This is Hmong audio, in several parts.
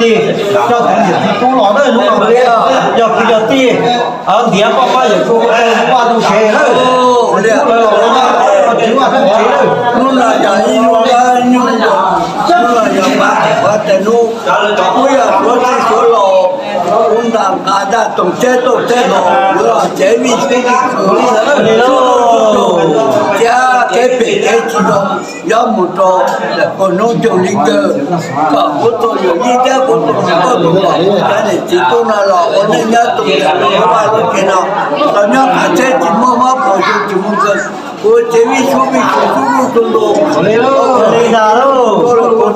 tig, coj tus niam txiv tub los na, hnub no yog kwv yog tij, ntiav poj pab yawm txwv ua rau vaj rau tsev na, tub lawv los ua tsis vaj tsev na. Hnub no yog ib hnub nyuj ntoos, hnub no yog pab pab tes nub, kuv yog suav txij suav laus, kuv ntas nqa daj toog tsheb tauj tsheb los, kuv los tsev vij sub vij sub, txiav kev phem kev tsis zoo, nyob mus rau puag hnub nyoog li kawg, kom kuv txoj yawm yij thiab kuv txoj koj tus pom kuv cov niam txiv tub no los ua neej nyob txom nyem rau lub vaj lub tsev no, los nyob qab tsheb tsis muaj mob puas zoo tsis muaj kawg, kuv tsev vij sub vij sub sub zuj zus. Li ntag lauj, ua rau hnub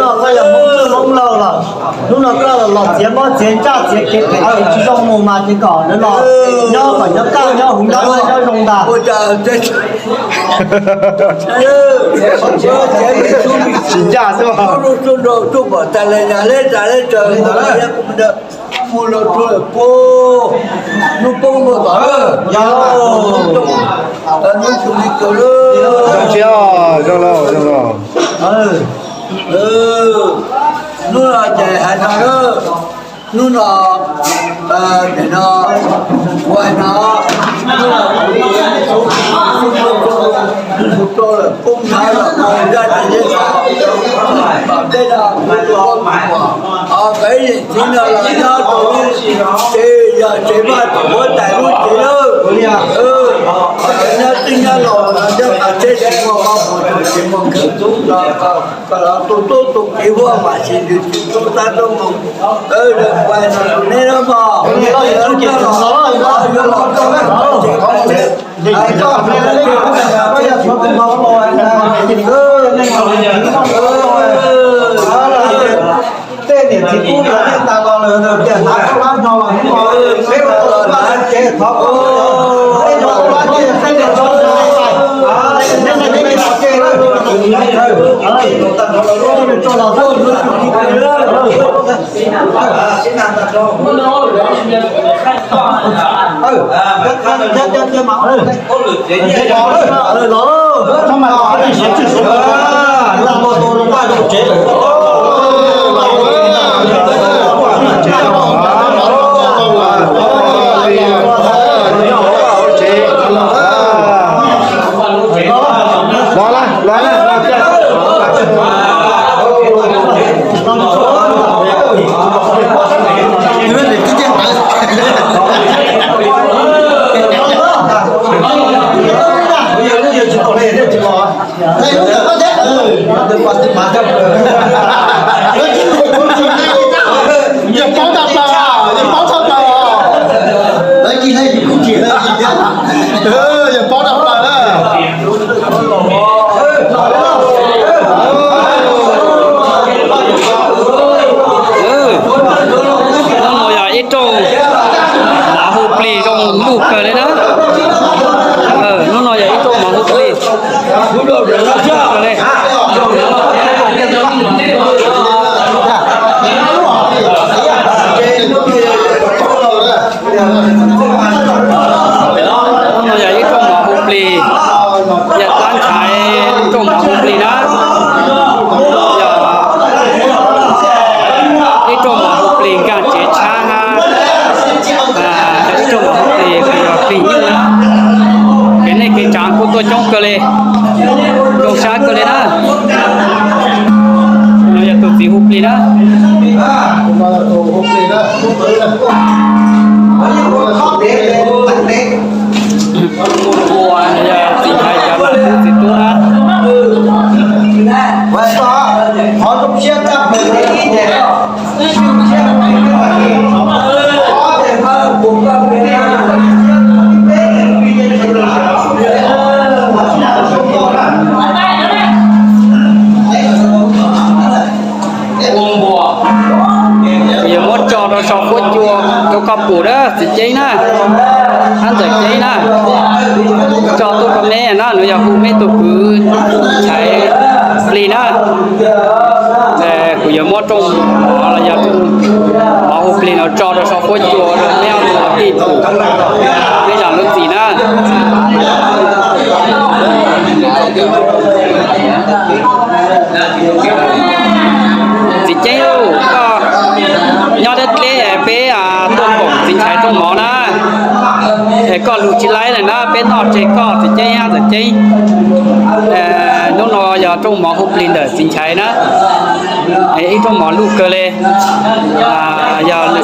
no koj yog Hmoob txwj Hmoob laug lawm, hnub no koj los txiav mob txiav ntsaj txiav kev phem kev tsis zoo mus mas ces kom lawv los nyob kom nyob kaj nyob huv nyob nyob zoo ntag. Tsis ncaj xwb. Tuaj pom tas li yog leb tas leb tsaws mus los rau lawm puag, hnub poob mus tom lawm, yog hnub tsis li kawg lawm. Zoo siab, zoo los, zoo los. Hnub no ces hais no lawm, hnub no nim no ua no, hnub no kuv tus lawm poob nthav los mus zaj tsis li tom tej no kuv tus poj niam, ho peb yim txiv no los nyob rau lub tsev, yog tsev vaj tsev huab tais lub tsev lawm. Nyob tij nyob los los nyob qhov tsheb tsis muaj mob mus tus tsis muaj khawv tub los, los tus tub tus kiv huaj mam sis nws tsis tub tab tub mus. Pais no tus neb lab mog, yuav los koj tsev, tej niam txiv tub yuav tej tas los lawm tias hnav koj lab no los hnub no peb ua tau lab tsev thov koj tej zog lab ces tej niam txiv tub Yog paub tag plaws, yog paub tag plaws. Yog paub tag plaws na. Hnub no yog ib rooj mov hu plig zoo luj kawg li na. Hnub no yog ib rooj mov hu plig. Hnub no yog ib rooj mov hu plig, yog tab ntshai rooj mov hu plig na. Yog ib rooj mov hu plig nkag tsev tshab hab, yog ib rooj mov hu plig kuj yog plig nyuj na. Kev neej kev tsav kuj tuaj coob kawg li, zoo sab kawg li na. No yog tus txiv hu plig na. Yog txiv ntxhais cov nam tub txiv tub na. Kuv yuav muab tso rau saum huab cua rau koj pum na txiv Ceeb na, hab ntxawm Ceeb na. Tso tuaj rau neb na, nws yog hu neb tus kwv ntxhais plig na. Kuv yuav muab rooj mov los yog rooj mov hu plig no tso rau saum huab cua rau neb ob tug tij pum, neb zam lub txim na. Txiv Ceeb, koj nyob deb deb peb tuaj koom txiv ntxhais rooj mov na, es koj lug tsis laib lawm na, peb noj tseg koj txiv Ceeb hab ntxawm Ceeb. Hnub no yog rooj mov hu plig ntawm txiv ntxhais na, ib rooj mov luj kawg li. Yog hu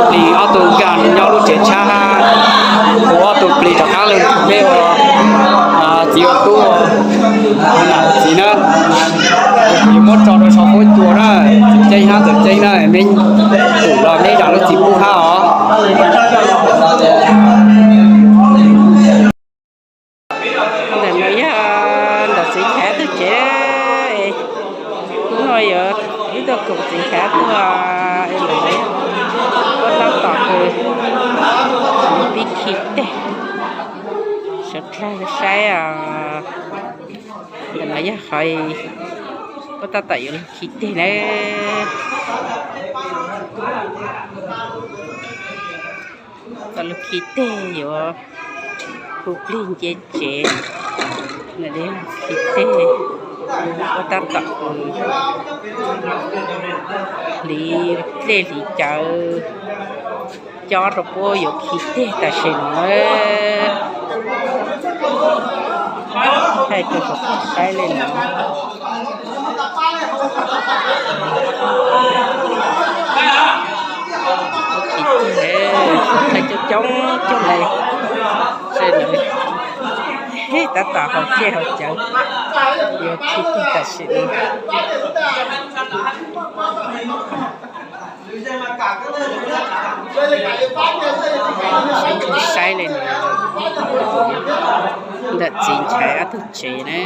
plig ob tug nkag nyob lub tsev tshab hab, hu ob tug plig rov qab lug peb ua txiv ua tub, ua nam ua txiv na. Kuv yuav muab tso rau saum huab cua na, txiv Ceeb hab ntxawm Ceeb na, neb pum los neb zam lub txim pub hab os. Ntawm no yog ntawm txiv ntxhais tug tsev. Hnub no yuav wb tuaj koom txiv ntxhais tuaj, lawv kuj tab tom kws pib khi teg, sawv dlawg saib os. Ntawm no yog qhov Ua tab tom yuav lug khi teg na. Tab tom lug khi teg yuav hu plig nce tsev. Khi teg, ua tab tom hliv dlej hliv cawv cob rau puab yuav khi teg tam sim no. Thaij rau saum saib li no. Khi teg, thaij coob coob cuag li. Tab tom haus dlej haus cawv, yuav khi teg tam sim no. Saib li no, ntawm txiv nchaiv ob tug tsev na,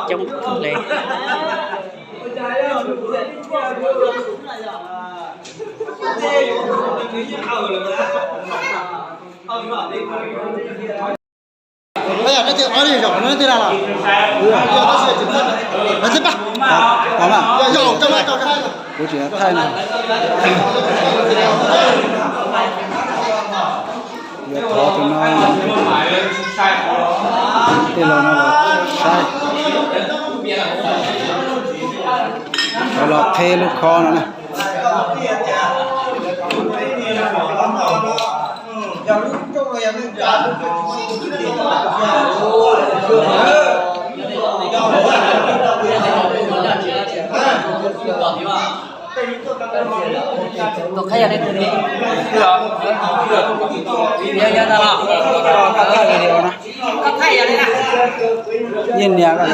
coob kawg li. Kuv tsis thaij no. Yuav thov tus no, tej laus no los saib, thov los qheb lub khob no na. Yeej nias koj.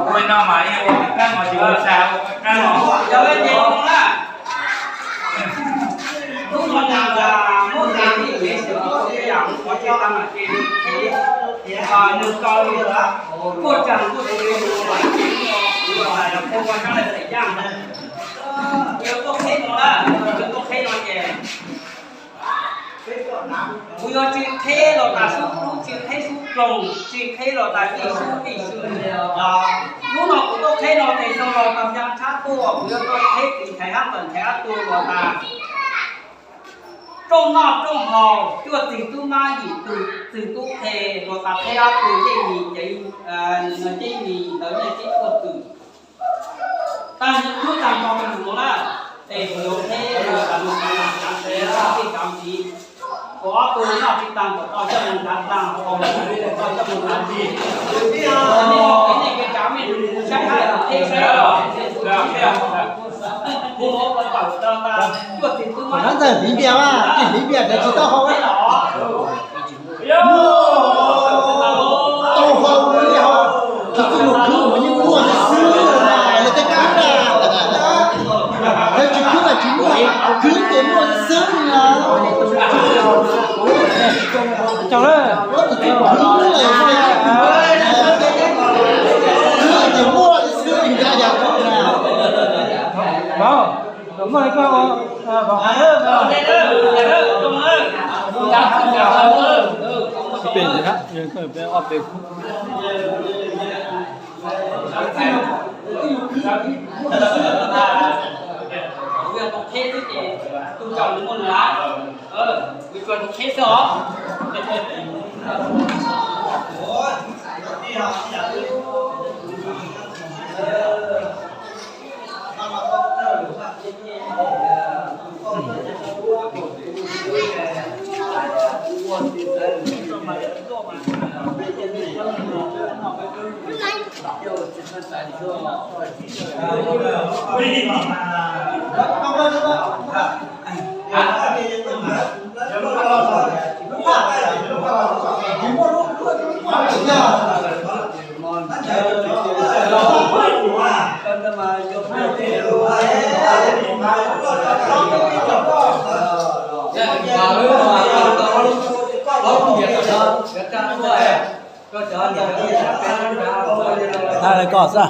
Ua no mas yeej ua qab qab no, tsis ua xav ua qab qab no. Hnub no nws muab nws li kev xwm txheej yam qhov chaw mas ces nws tau li kuj tsaag kuj tau li ua mas ces kuv yuav hais los kuj ua rab laj txais yaj na. Yog tuaj qheb no na, yog tuaj qheb no ces kuv yuav tsis qheb los tas xub dub, tsis qheb xub ploog, tsis qheb los tas tij xub tij xwb. Hnub no kuv tuaj qheb no ces xyoo los tau xyaa tshab tuaj, kuv yuav tuaj qheb tiv thaiv hab ntawm thaiv ob tug los tas rooj noj rooj haus, cuaj txwg tub mab, yim txwg tub qhe, los tas qheb ob tug yeej mis, ces yeej mis ntawd yeej tib cuaj txwg. Tag hnub tag nrho tus mus na, es kuv yuav qheb los tas mus xav xav xav xav tij xav ntxiv, kuv ob tug noj tsis tag kom tau coj mus nrhav tag, haus tsis tag kom tau coj mus nrhav ntxiv. Nej ua kev nej kev tsav mej saib hab qheb saib. Kuv ua tau tas cuaj txwg tub mab. Qhov no ntxawm hliv npias mas, hliv npias ntawd tsis tau haus. Muaj tau haus li hos, tus txuj lug khwv mas yeej muaj xwb xwb na, lawv tej kab na. Lawv tsis khwv mas tsis muaj, khwv ces muaj xwb xwb na. Tus txuj lug khwv lawm, khwv ces muaj xwb xwb na, yog khwv na. Ib pem ntawd, ob pem. Tha lawv ko xwb.